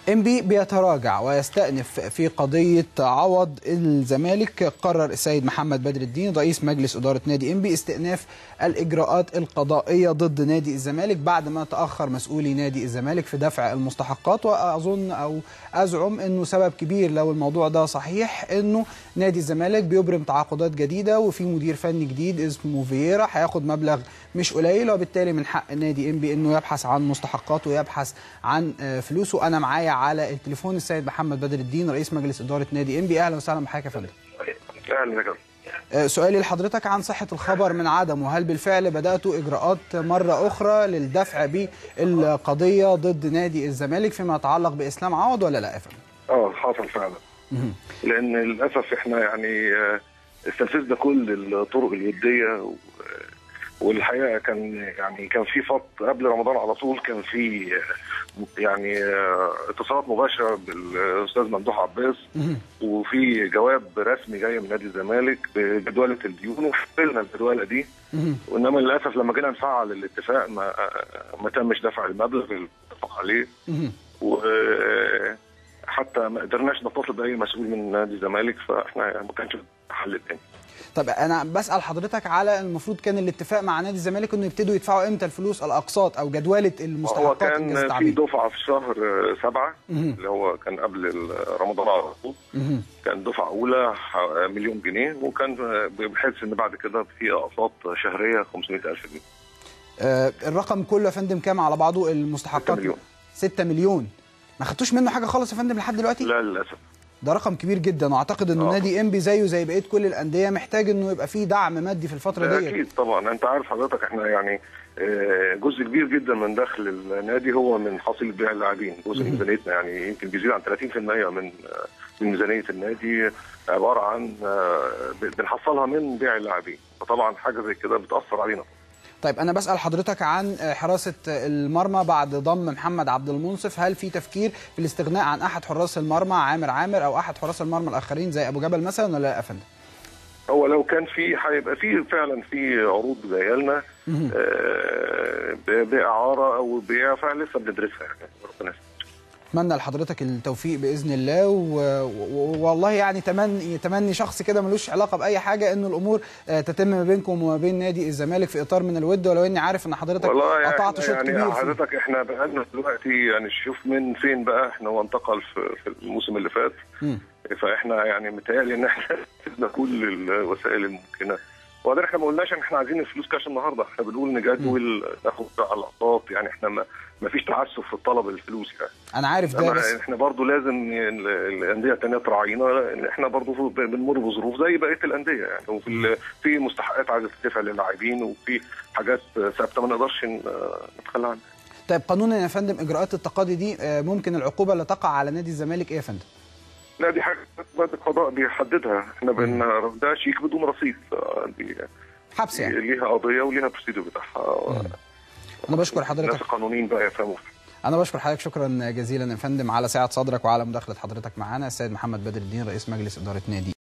إنبي بيتراجع ويستأنف في قضية عوض الزمالك. قرر السيد محمد بدر الدين رئيس مجلس إدارة نادي إنبي استئناف الإجراءات القضائية ضد نادي الزمالك بعد ما تأخر مسؤولي نادي الزمالك في دفع المستحقات. وأظن أو أزعم أنه سبب كبير لو الموضوع ده صحيح أنه نادي الزمالك بيبرم تعاقدات جديدة وفي مدير فني جديد اسمه فييرا هياخد مبلغ مش قليل، وبالتالي من حق نادي إنبي أنه يبحث عن مستحقاته ويبحث عن فلوسه. أنا معايا على التليفون السيد محمد بدر الدين رئيس مجلس إدارة نادي إنبي. أهلا وسهلا بحضرتك يا فندم. أهلا بك. سؤالي لحضرتك عن صحة الخبر من عدمه، هل بالفعل بدأتوا إجراءات مرة أخرى للدفع بالقضية ضد نادي الزمالك فيما يتعلق بإسلام عوض ولا لا يا فندم؟ حصل فعلا. لأن للأسف إحنا يعني استنفذنا كل الطرق الودية، والحقيقة كان في فترة قبل رمضان على طول كان في يعني اتصالات مباشرة بالاستاذ ممدوح عباس، وفي جواب رسمي جاي من نادي الزمالك بجدوله الديون، وحللنا الجدوله دي، وانما للاسف لما جينا نفعل الاتفاق ما تمش دفع المبلغ اللي اتفق عليه، وحتى ما قدرناش نتصل باي مسؤول من نادي الزمالك، فاحنا ما كانش حل تاني. طب انا بسأل حضرتك على المفروض كان الاتفاق مع نادي الزمالك انه يبتدوا يدفعوا امتى الفلوس الاقساط او جدولة المستحقات؟ هو كان في دفعه في شهر 7 اللي هو كان قبل رمضان على طول، كان دفعه اولى 1,000,000 جنيه، وكان بحيث ان بعد كده في اقساط شهرية 500,000 جنيه. الرقم كله يا فندم كام على بعضه المستحقات؟ 6 مليون. 6 مليون ما خدتوش منه حاجة خالص يا فندم لحد دلوقتي؟ لا للاسف. ده رقم كبير جدا، واعتقد انه نادي انبي زيه زي بقية كل الاندية محتاج انه يبقى فيه دعم مادي في الفترة دي. اكيد طبعا، انت عارف حضرتك احنا يعني جزء كبير جدا من دخل النادي هو من حصيله بيع اللاعبين، جزء من ميزانيتنا يعني يمكن بيزيد عن 30% من ميزانية النادي عبارة عن بنحصلها من بيع اللاعبين، فطبعا حاجة زي كده بتاثر علينا. طيب أنا بسأل حضرتك عن حراسة المرمى بعد ضم محمد عبد المنصف، هل في تفكير في الاستغناء عن أحد حراس المرمى عامر عامر أو أحد حراس المرمى الآخرين زي أبو جبل مثلا ولا لا يا فندم؟ هو لو كان في هيبقى في فعلا في عروض جاية لنا بإعارة أو بيع، فلسه بندرسها يعني. ربنا يستر. اتمنى لحضرتك التوفيق باذن الله، والله يعني تمني شخص كده ملوش علاقة باي حاجة انه الامور تتم ما بينكم وما بين نادي الزمالك في اطار من الود، ولو اني عارف ان حضرتك قطعت شوط يعني كبير. حضرتك احنا بقالنا دلوقتي يعني شوف من فين بقى، احنا هو انتقل في الموسم اللي فات، فاحنا يعني متهيألي ان احنا سيبنا كل الوسائل الممكنة، وبعدين احنا ما قلناش ان احنا عايزين الفلوس كاش النهارده، احنا بنقول نجدول ناخد على الاقساط، يعني احنا ما فيش تعسف في الطلب الفلوس يعني. انا عارف ده، بس احنا برضو لازم الاندية الثانية تراعينا، لان احنا برضو بنمر بظروف زي بقية الاندية يعني، وفي في مستحقات عايزه تدفع للاعبين، وفي حاجات ثابتة ما نقدرش نتخلى عنها. طيب قانونا يا فندم اجراءات التقاضي دي ممكن العقوبة اللي تقع على نادي الزمالك ايه يا فندم؟ لا دي حاجة القضاء بيحددها، احنا ده شيك بدون رصيد، دي حبس يعني، ليها قضية وليها procedure بتاعها. انا بشكر حضرتك. الناس القانونيين بقى يفهموا. انا بشكر حضرتك شكرا جزيلا يا فندم على سعة صدرك وعلى مداخله حضرتك معانا. السيد محمد بدر الدين رئيس مجلس ادارة نادي